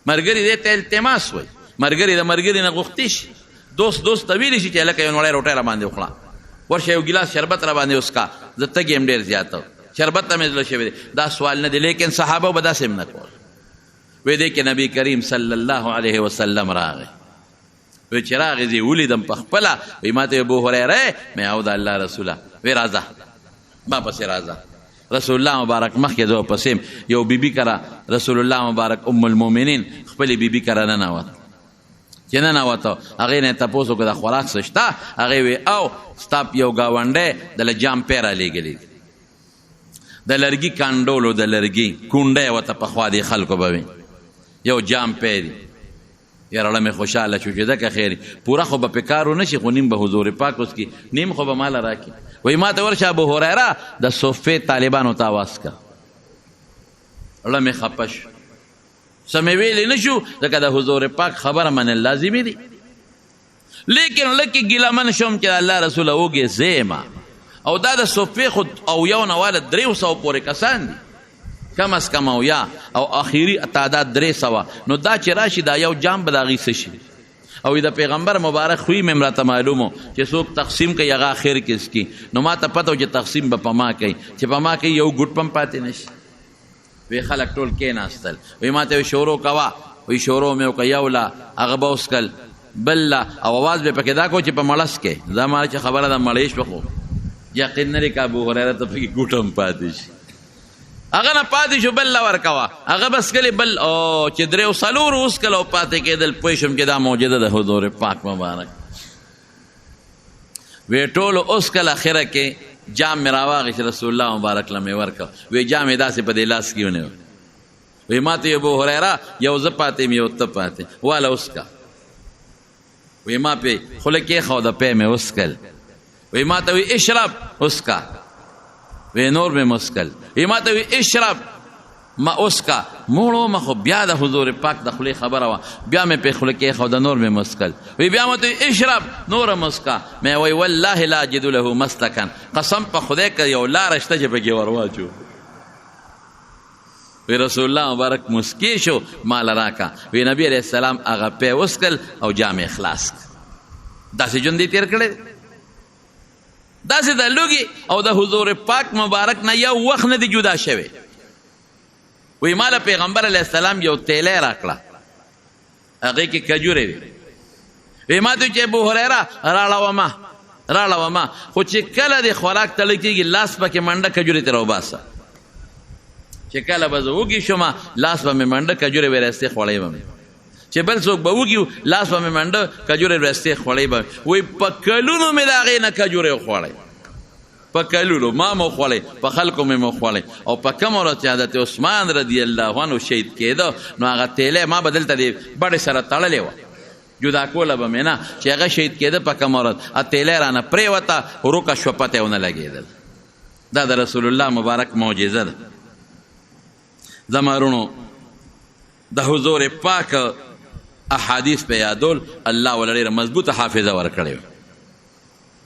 مرګري دی ته التماس وایي، مرګري د مرګري نه غوښتی شي، دوست دوست ته ویلی شي چې هلکه یو نوړی روټۍ راباندې وخوره، ورشه یو ګیلاس شربت راباندې وڅکه، زه تږی یم ډېر زیات، شربت ته مې زړه شوی دی. دا سوال نه دی، لیکن صحابه به داسې هم نه کول. وی دې کې نبی کریم صلی الله علیه وسلم راغی، وی چې راغی زه یې ولیدم په خپله، وی ما ته ابو هریره، مې او د الله رسوله، وی راځه ما پسې راځه. رسول الله مبارک مخکې زه ورپسې یم، یو بیبي کره رسول الله مبارک ام المؤمنین خپلې بیبي کره ننوت. چې ننوته هغې نه یې تپوس وکړ د خوراک څه شته؟ هغې وی او ستا یو ګاونډی د له جام پی رالیږلی دی، د لرګي کانډولو، د لرګي کونډی ورته پخوا دې خلکو به وي، یو جام پی دی. یاره ړه مې خوشحاله شو چې ځکه خیر پوره خو به پې کار ونه شي، خو نیم به حضور پاک وڅکي، نیم خو به ماله راکړي. وایي ما ته ورشه ابو هریره د صفې طالبانو ته اواز کړه. ړه مې خپه شو، څه مې ویلی نه شو، ځکه د حضور پاک خبره منل لازمي دي. لیکن لکه ګیله من شوم چې الله رسول وږی زه یم، او دا د صفې خو او یو نه واله 300 پورې کسان دي، کم از کم او یا او اخیری تعداد 300، نو دا چې راشي دا یو جام به د هغوی څه شي؟ او د پیغمبر مبارک خوی مې راته معلوم و چې څوک تقسیم کوي هغه اخر کې څکي، نو ما ته پته و چې تقسیم به په ما کوي، چې په ما کوي یو ګوټ به هم پاتې نه شي. وی خلک ټول کېناستل، وی ما ته وی شروع کوه، وی شروع مې وکړه، یو لا هغه به وڅکل، بل لا، او اواز به پکې دا کو چې په مړس کې دا ما چې خبره ده مړې شوه، خو یقین نه لري که ابو هریره ته پکې ګوټه هم پاتې شي. هغه نه پاتې شو، بل لا ورکوه، هغه به څکلې بل، او چې درېو څلورو وڅکل او پاتې کېدل، پوه شوم چې دا معجزه د حضور پاک مبارک. وی ټولو وڅکل، اخره کې جام مې راواغېست، رسول الله مبارک له مې ورکړ. وی جام یې داسې په دې لاس کې ونیو، وی ما ته ابو هریره یو زه پاتې یم یو ته پاتې، واله وڅکه. وی ما پې خوله کېښوده، پی مې وڅکل. وی ما ته وی اشرب وڅکه، وی نور مې وڅکل. وی ما ته وی اشرب ما وڅکه، موړ وم خو بیا د حضور پاک د خولې خبره وه، بیا مې پې خوله کېښوده، نور مې وڅکل. وی بیا ما ته وی اشرب نور هم وڅکه. مې وی والله لا اجد له مسلکا، قسم په خدای که یو لاره شته چې پکې ور واچو. وی رسول الله مبارک مسکی شو، مال راکا. وی نبی علیہ السلام هغه پی وڅکل او جام یې خلاص کړ. داسې ژوند یې تېر کړی، داسې د لوږې او د حضور پاک مبارک نه یو وخت نه دی جدا شوی. وی مال پیغمبر علیه السلام یو تیلی راکړه، هغې کې کجورې وې. وی ما ته چې ابو هریره راړوه ما، راړوه ما، خو چې کله دې خوراک ته لږ کېږي لاس پکې منډه کجورې ترې راوباسه. چې کله به زه وږي شوم لاس به مې منډه کجورې به راستې خوړې به مې، چې بل څوک به وږي و لاس به مې منډه کجورې راستې خوړې به. وایي په کلونو مې د هغې نه کجورې وخوړې، په کلونو ما مو خوړې، په خلکو مې مو خوړې. او په کومه ورځ چې حضرت عثمان رضی الله عنه شهید کېده نو هغه تیلی ما به دلته دې بډې سره تړلې وه، جدا کوله به مې نه، چې هغه شهید کېده په کومه ورځ تیلی رانه پرېوته، ورکه شوه، پته یې ونه لګېدل. دا د رسول الله مبارک معجزه ده. زما وروڼو د حضور پاک احادیث په یادول الله ولا ډېره مضبوطه حافظه ورکړې وه.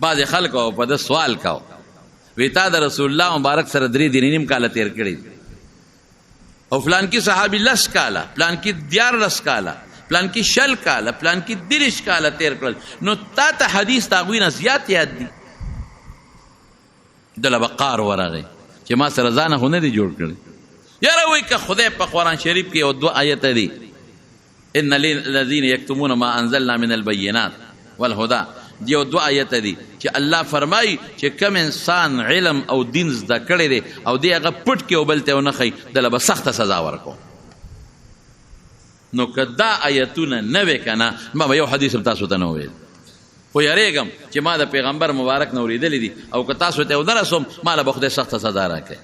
بعضې خلکو په ده سوال کاوه، وی تا د رسول الله مبارک سره 3 درې نیم کاله تېر کړي دي، او فلانکي صحابي 10 کاله، فلانکي 14 کاله، فلانکي 20 کاله، فلانکي 30 کاله تېر کړل، نو تا ته حدیث د هغوی نه زیات یاد دي. دله به قار ورغی چې ما سره ځانه خو نه دي جوړ کړي. یاره وایي که خدای په قرآن شریف کې یو 2 آیته دي، ان الذین یکتمون ما انزلنا من البینات والهدی، یو 2 آیته دي چې الله فرمایي چې کوم انسان علم او دین زده کړی دی او دی هغه پټ کړي او بل ته ونه ښیي، دله به سخته سزا ورکوم. نو که دا آیتونه نه وې که نه، ما به یو حدیث هم تاسو ته نه ویل، خو یریږم چې ما د پیغمبر مبارک نه اورېدلي دي او که تاسو ته ونه رسوم ما له به خدای سخته سزا راکړي.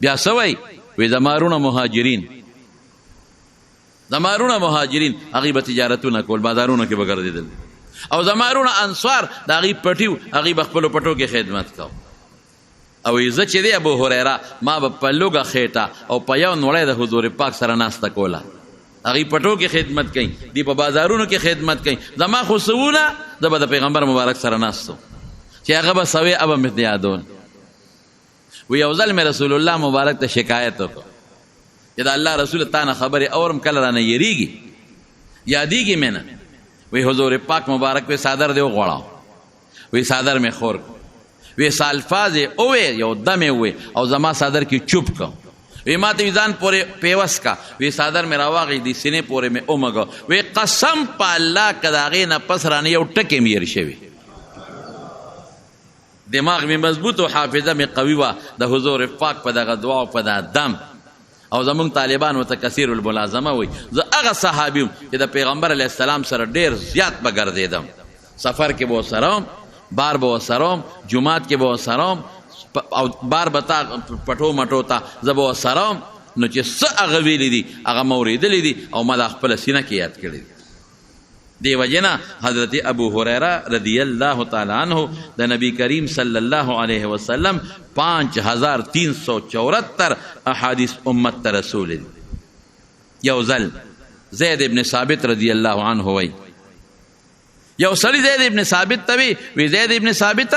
بیا څه وایي؟ وایي زما وروڼه مهاجرین، زما وروڼه مهاجرین هغوی به تجارتونه کول، بازارونو کې به ګرځېدل، او زما وروڼه انصار د هغوی پټي وو، هغوی به خپلو پټو کې خدمت کوو. او زه چې دی ابو هریره ما به په لوږه خېټه او په یو نوړی د حضور پاک سره ناسته کوله، هغوی پټو کې خدمت کوي، دی په بازارونو کې خدمت کوي، زما خو څه وو نه، زه به د پیغمبر مبارک سره ناست وم چې هغه به څه وی هغه به مې یادول. وی یو ځل مې رسول الله مبارک ته شکایت وکړ چې د الله رسول تا نه خبرې اورم، کله رانه یریږي، یادېږي مې نه. وی حضور پاک مبارک وی څادر دې وغوړاو، وی څادر مې خور کړ، وی څه الفاظ یې ووی، یو دم یې ووی او زما څادر کې چوپ کړ. وی ما ته وی ځان پورې پیوس کا، وی څادر مې راواغېست، د سینې پورې مې ومږه. وی قسم په الله که د هغې نه پس رانه یو ټکی مې هېر شوی. دماغ مې مضبوط او حافظه مې قوي وه د حضور پاک په دغه دعا او په دا دم. او زمونږ طالبان ورته کثیر الملازمه وایي. زه هغه صحابي وم چې د پیغمبر علیه السلام سره ډېر زیات به ګرځېدم، سفر کې به ورسره وم، بار به ورسره وم، جومات کې به ورسره وم، او بار به تا پټو مټو ته زه به ورسره وم. نو چې څه هغه ویلي دي هغه ما اورېدلي دي او ما دا خپله سینه کې یاد کړي دي. دی وجنه حضرت ابو هريره رضی الله تعالی عنہ د نبی کریم صلی الله علیه وسلم 5374 احادیث امت ته رسول دي. یو ځل زید ابن ثابت رضی الله عنه وای یو سړي زید ابن ثابت ته وی، وی زید ابن ثابت،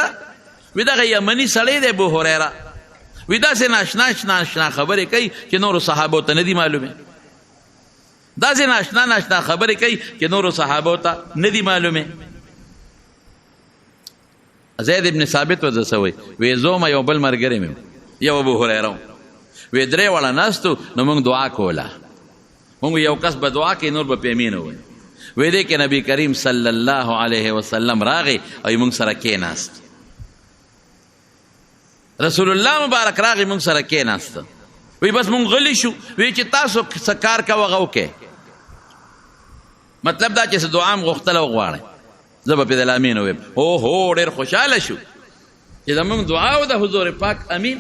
وی دغه یمني سړی دی ابو هریره، وی داسې ناشنا ناشنا خبرې کوي چې نورو صحابو ته نه دي معلومې، داسې ناشنا ناشنا خبرې کوي چې نورو صحابو ته نه دي معلومې. زید ابن ثابت ورته څه وایي؟ وی زه یو بل ملګری مې یو ابو هریره، وی درې واړه ناستو، نو موږ دعا کوله، موږ یو کس به دعا کوي نور به پې امین ووایي. وی دې کې نبی کریم صلی الله علیه وسلم راغی او موږ سره کېناست. رسول الله مبارک راغی موږ سره کېناست. وی بس موږ غلي شو، وی چې تاسو څه کار کوه هغه وکړئ، مطلب دا چې څه دعا هم غوښتله وغواړئ، زه به پرې د امین ووایم. هو هو ډېر خوشحاله شو چې زموږ دعا او د حضور پاک امین.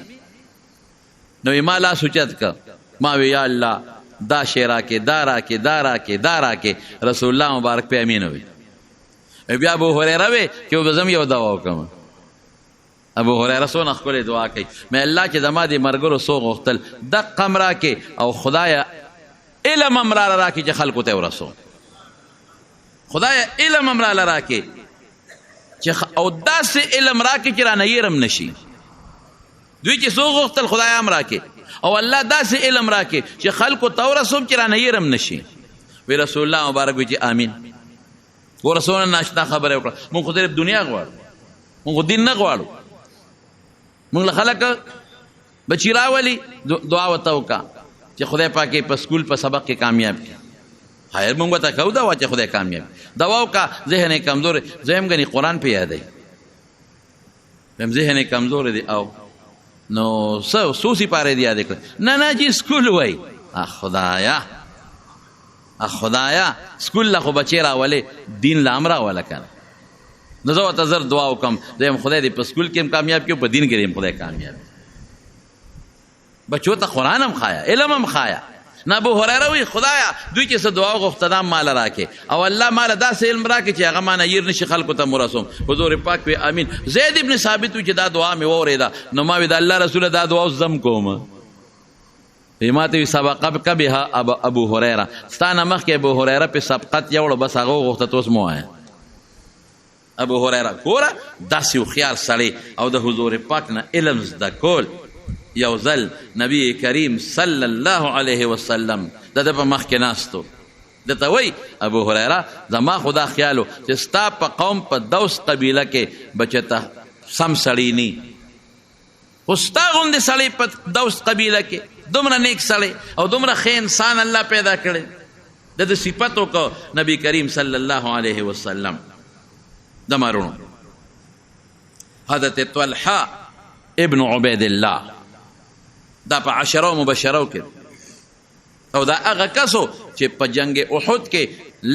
نو ما لاس اوچت کړ، ما وی یا الله دا شی راکې، دا راکې، دا راکې، دا راکې. رسول الله مبارک پې امین ووی. بیا ابو هریره وی چې به زه هم یو دعا وکړم. ابو هریره څونه ښکلې دعا کوي، مې الله چې زما دې ملګرو څو غوښتل دقه هم راکې، او خدایه علم هم راله راکې چې خلکو ته یې ورسوم، خدایه علم هم راله راکې چې او داسې علم راکې چې رانه هېر هم نه شي. دوی چې څو غوښتل خدای هم راکې، او الله داسې علم راکې چې خلکو ته ورسوم چې رانه هېر هم نه شي. وی رسول الله مبارک وی چې آمین. ګوره څونه ناشنا خبره وکړه، موږ خو صرف دنیا غواړو، موږ خو دین نه غواړو. موږ له خلک بچي راولي دعا ورته وکړه چې خدای پاک یې په سکول په سبق کې کامیاب کړي. خیر موږ ورته کوو دعا چې خدای کامیاب کړي، دعا وکړه ذهن یې کمزوری، زه هم ګنې قرآن پې یادوي، هم ذهن یې کمزوری دی او نو څو سپارې دې یادې کړې؟ نه نه جي سکول وایي. خدایا خدایا سکول له خو بچی راولې، دین له هم راوله که نه. نو زه ورته زر دعا وکړم، زه یم خدای دې په سکول کې هم کامیاب کړي، په دین کې دې هم خدای کامیاب کړي. بچو ته قرآن هم ښایه، علم هم ښایه. نه ابو هریره وایي خدایا دوی چې څه دعا وغوښته دا هم ماله راکړې، او الله ماله داسې علم راکړي چې هغه مانه هېر نه شي، خلکو ته هم ورسوم. حضور پاک وایي امین. زید ابن ثابت وایي چې دا دعا مې واورېده، نو ما وایي د الله رسوله دا دعا اوس زه هم کوم. ما ته وی سبقک بها ابو هریره، ستا نه مخکې ابو هریره په سبقت یوړو، بس هغه وغوښته ته اوس مه وایه. ابو هریره ګوره داسې هوښیار سړی او د حضور پاک نه علم زده کول. یو ځل نبی کریم صلی الله علیه وسلم د ده په مخ کې ناست و، ده ته وایي ابو هریره زما خو دا خیال و چې ستا په قوم په دوس قبیله کې به چېرته سم سړی نی، خو ستا غوندې سړی په دوس قبیله کې دومره نیک سړی او دومره ښه انسان الله پیدا کړی. د ده صفت وکړ نبی کریم صلی الله علیه وسلم. د مارونو حضرت طلحه ابن عبید الله دا په عشره مبشرو کې، او دا هغه کسو چې په جنگ احد کې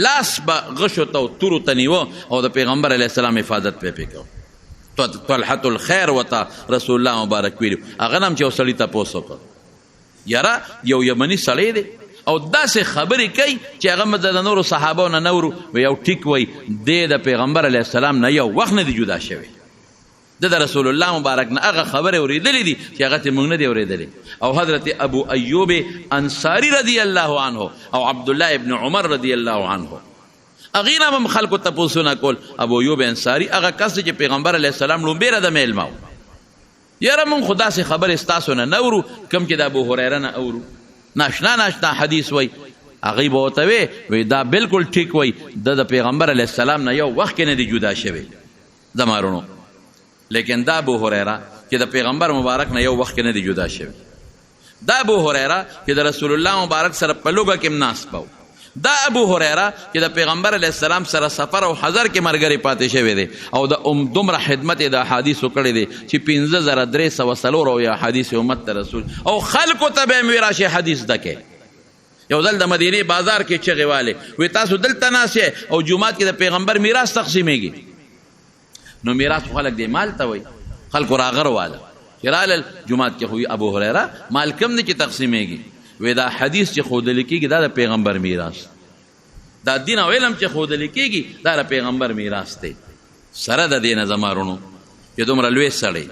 لاس به غشو ته او تورو ته نیوه او د پیغمبر علیه السلام حفاظت پې پې کوه. طلحة الخیر ورته رسول الله مبارک ویلي، هغه نه هم چې یو سړي تپوس وکړ، یاره یو یمني سړی دی او داسې خبرې کوي چې هغه موږ د نورو صحابو نه نه اورو. وایي او ټیک وایي دی د پیغمبر علیه السلام نه یو وخت نه دی جدا شوی، ده د رسول الله مبارک نه هغه خبرې اورېدلې دي چې هغه ترې موږ نه دي اورېدلې. او حضرت ابو ایوب انصاري رضی الله عنه او عبدالله ابن عمر رضی الله عنه هغې نه هم خلکو تپوسونه کول. ابو ایوب انصاري هغه کس دی چې پیغمبر علیه السلام ړومبی را د مېلمه و، یاره موږ خو داسې خبرې ستاسو نه نه اورو کوم چې د ابو هریره نه اورو، ناشنا ناشنا حدیث وایي. هغوی به ورته وایي، وایي دا بالکل ټیک وایي، ده د پیغمبر علیه السلام نه یو وخت کې نه دی جدا شوی زما وروڼو. لیکن دا ابو هریره چې د پیغمبر مبارک نه یو وخت کې نه دی جدا شوی، دا ابو هریره چې د رسول الله مبارک سره په لوګه کې ناست به، دا ابو هریره چې د پیغمبر علیه السلام سره سفر او حضر کې ملګری پاتې شوی دی او د دومره خدمت یې د احادیثو کړی دی چې 5304 احادیث امت ته رسول او خلکو ته به یې وی راشي حدیث زده کړئ. یو ځل د مدینې بازار کې چغې والې وی تاسو دلته ناست یئ او جومات کې د پیغمبر میراث تقسیمېږي. نو میراث خو خلک دی مال ته وایي، خلکو راغر واله چې رالل جومات کې خو ابو هریره مال کم دی چې تقسیمېږي. وی دا حدیث چې ښودل کېږي دا د پیغمبر میراث، دا دین او علم چې ښودل کېږي دا د پیغمبر میراث دی. سره د دې نه زما وروڼو چې دومره لوی سړی،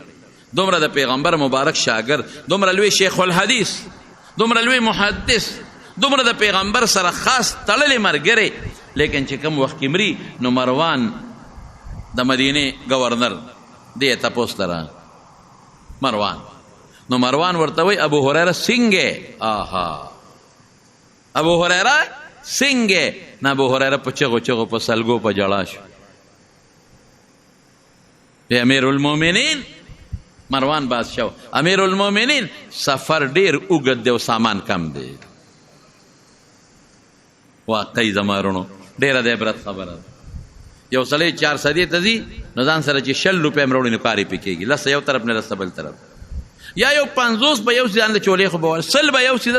دومره د پیغمبر مبارک شاګرد، دومره لوی شیخ الحدیث، دومره لوی محدث، دومره د پیغمبر سره خاص تړلی ملګری، لیکن چې کوم وخت کې مري نو مروان د مدینې گورنر دی تپوس ته راغی مروان. نو مروان ورته وایي ابو هریره څنګه؟ آها ابو هریره څنګه؟ نه ابو هریره په چغو چغو په سلګو په ژړا شو. امیر المؤمنین مروان بادشاه، امیر المؤمنین سفر ډیر اوږد دی او سامان کم دی. واقعي زما وروڼو ډېره د عبرت خبره ده. یو سړی 400 ته ځي نو ځان سره چې 20 روپۍ هم راوړي نو کار یې پرې کېږي، لس یو طرف نه لس بل طرف، یا یو 50 به یو څه ځان له چولې خو به ور 100 به یو څه،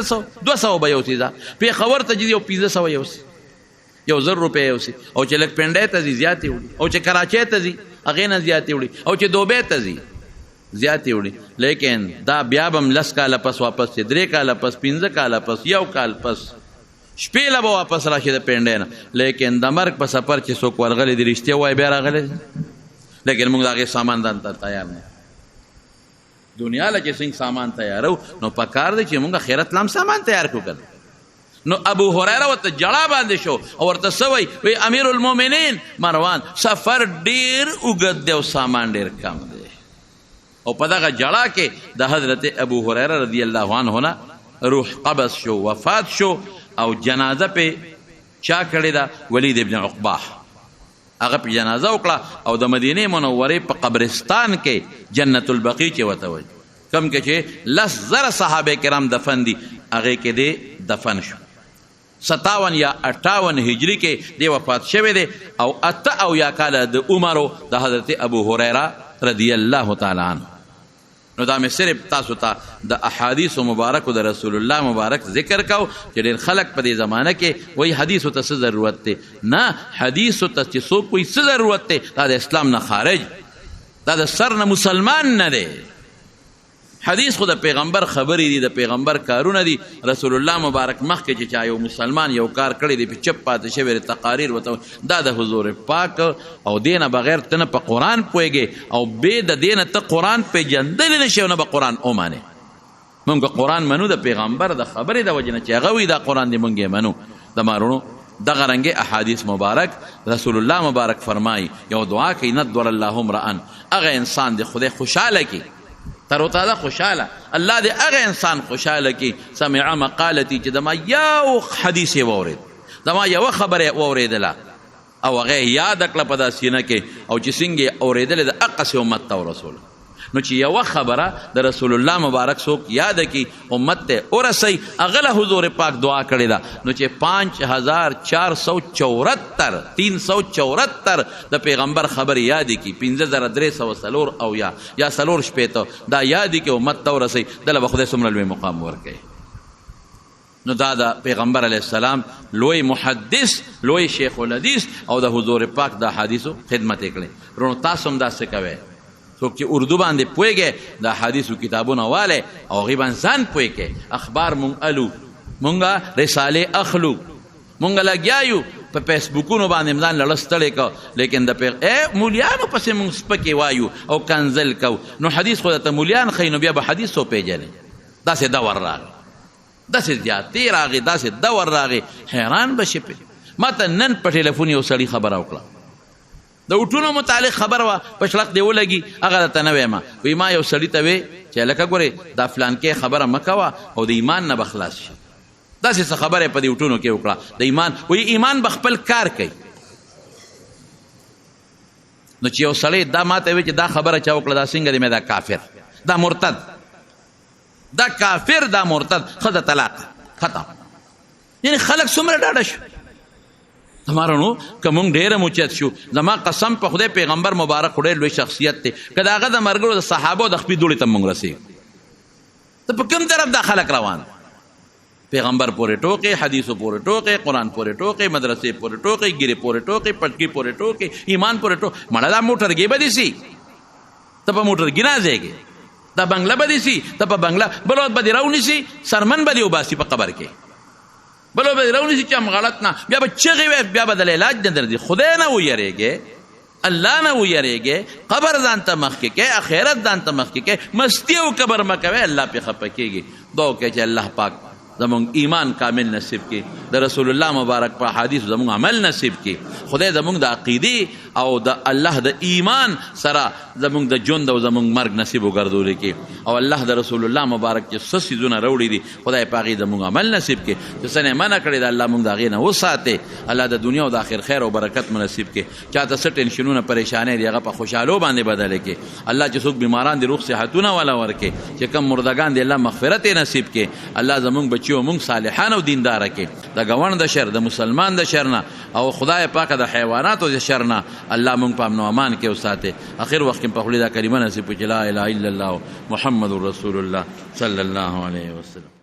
200 به یو څه، پېښور ته چې یو 500 یو څه، یو 1000 روپۍ یو څه، او چې لږ پنډۍ ته ځي زیاتې وړي، او چې کراچۍ ته ځي هغې نه زیاتې وړي، او چې دوبۍ ته ځي زیاتې وړي. لیکن دا بیا به هم 10 کاله پس واپس شي، 3 کاله پس، 5 کاله پس، یو کال پس، شپې له به واپس راشي د پنډۍ نه. لیکن د مرګ په سفر چې څوک ورغلی دی رښتیا وایي بیا راغلی دی، لیکن موږ د هغې سامان ځان ته تیار نه. دنیا له چې څنګه سامان تیارو نو پکار دی چې موږ آخرت له هم سامان تیار کړو که نه. نو ابو هریره ورته ژړا باندې شو او ورته څه وایي؟ وایي امیر المؤمنین مروان سفر ډېر اوږد دی او سامان ډېر کم دی. او په دغه ژړا کې د حضرت ابو هریره رضی الله عنه نه روح قبض شو، وفات شو. او جنازه پې چا کړې ده؟ ولید ابن عقبه. هغه پې جنازه وکړه او د مدینې منورې په قبرستان کې جنت البقیع چې ورته وایي، کوم کې چې 10,000 صحابه کرام دفن دي، هغې کې دی دفن شو. 57 یا 58 هجري کې دی وفات شوی دی او 78 کاله د عمرو د حضرت ابو هریره رضی الله تعالی عنه. نو دا مې صرف تاسو ته د احادیث مبارکو د رسول الله مبارک ذکر کو چې ډېر خلک په دې زمانه کې وایي حدیثو ته څه ضرورت دی. نه، حدیثو ته چې څوک وایي څه ضرورت دی، دا د اسلام نه خارج، دا د سر نه مسلمان نه دی. حدیث خو د پیغمبر خبرې دي، د پیغمبر کارونه دي. رسول الله مبارک مخکې چې چا یو مسلمان یو کار کړی دی، په چپ پاتې شوی دی، تقاریر ورته دا د حضور پاک او دې نه بغیر ته نه په قرآن پوهېږې او بې د دې نه ته قرآن پېژندلی نه شې او نه به قرآن ومنې. مونږ قرآن منو د پیغمبر د خبرې د وجې نه چې هغه وایي دا قرآن دی، مونږ یې منو. د مارونو دغه رنګې احادیث مبارک رسول الله مبارک فرمایي، یو دعا کوي، نضر الله امرأ، هغه انسان دی خدای خوشحاله کړي، تر تازه خوشحاله الله دې هغه انسان خوشحاله کړي، سمع مقالتي، چې د ما یو حدیث یې واورېد، د ما یوه خبره یې واورېدله او هغه یې یاده کړه په دا سینه کې، او چې څنګه یې اورېدلې ده هغسې امت ته ورسوله. نو چې یوه خبره د رسول الله مبارک څوک یاده کړي امت ته ورسوي، هغه له حضور پاک دعا کړې ده. نو چې 5474 374 د پیغمبر خبرې یادې کړي، 5304 او یا 64 دا یادې کړي امت ته ورسوي، دله به خدای څومره لوی مقام ورکوي. نو دا د پیغمبر علیه السلام لوی محدث، لوی شیخ الحدیث او د حضور پاک د احادیثو خدمت یې کړی. وروڼو تاسو هم داسې کوئ، څوک چې اردو باندې پوهېږئ د احادیثو کتابونه والئ او هغې باندې ځان پوه کړئ. اخبار مونږ الو، مونږ رسالې اخلو، مونږ لګیا یو په فیسبوکونو باندې ځان لړه ستړی کړو، لیکن د مولیانو پسې مونږ سپکې وایو او کنځل کوو. نو حدیث خو درته مولیان ښیي، نو بیا به حدیث څو پېژنې؟ داسې دور راغی، داسې زیاتې راغی، داسې دور راغی، حیران به شې پرې. ما ته نن په ټلیفون یو سړي خبره وکړه، د اوټونو متعلق خبره وه، په شړق دې ولګي، هغه درته نه وایم. وایي ما یو سړي ته وی چې هلکه ګورې دا فلانکې خبره مه کوه او د ایمان نه به خلاص شي. داسې څه خبره یې په دې اوټونو کې وکړه، د ایمان، وایي ایمان به خپل کار کوي. نو چې یو سړی دا ما ته وی چې دا خبره چا وکړه، دا څنګه دی؟ مې دا کافر، دا مرتد، دا کافر، دا مرتد، ښځه طلاق ختم. یعنی خلک څومره ډاډه شو. زما وروڼو که مونږ ډېر هم اوچت شو، زما قسم په خدای پیغمبر مبارک خو ډېر لوی شخصیت دی، که د هغه د مرګرو د صحابو د خپې دوړې ته مونږ رسېږو، ته په کوم طرف دا خلک روان؟ پیغمبر پورې ټوکې، حدیثو پورې ټوکې، قرآن پورې ټوکې، مدرسې پورې ټوکې، ګیرې پورې ټوکې، پټکي پورې ټوکې، ایمان پورې ټوکې. مړه دا موټرګی به دې سي، ته په موټرګي نازېږې، دا بنګله به دې سي، ته په بنګله، بل وخت به دې راونیسي، سرمن به دې وباسي په قبر کې، بل وخت به دې راونیسي چې هم غلط نه، بیا به چغې وایې، بیا به د علاج نه درځي. خدای نه ویرېږې، الله نه ویرېږې، قبر ځان ته مخکې کې، آخرت ځان ته مخکې کې، مستی او کبر مه کوې، الله پرې خفه کېږي. دعا وکړئ چې الله پاک زمونږ ایمان کامل نصیب کړي، د رسول الله مبارک په حدیث زمونږ عمل نصیب کړي. خدای زمونږ د عقیدې او د الله د ایمان سره زمونږ د ژوند او زمونږ مرګ نصیب وګرځولی کړي. او الله د رسول الله مبارک چې څه څیزونه راوړي دي خدای په هغې زمونږ عمل نصیب کړي، چې څه نه منع کړې ده الله مونږ د هغې نه وساتي. الله د دنیا او د آخر خیر او برکت مو نصیب کړي. چاته څه ټینشنونه پریشانۍ دي هغه په خوشحالو باندې بدل کړي. الله چې څوک بیماران دي روغ صحتونه والا ورکړي، چې کوم مردګان دي الله مغفرت یې نصیب کړي. الله زمونږ بچي او مونږ صالحان او دیندار کړي، د ګاونډ د شر، د مسلمان د شر نه او خدای پاک د حیواناتو د شر نه الله مونږ په امن او امان کې وساتي. اخر وخت کې په خولې دا کلمه نصیب کړي چې لا اله الا الله محمد رسول الله صلی الله علیه وسلم.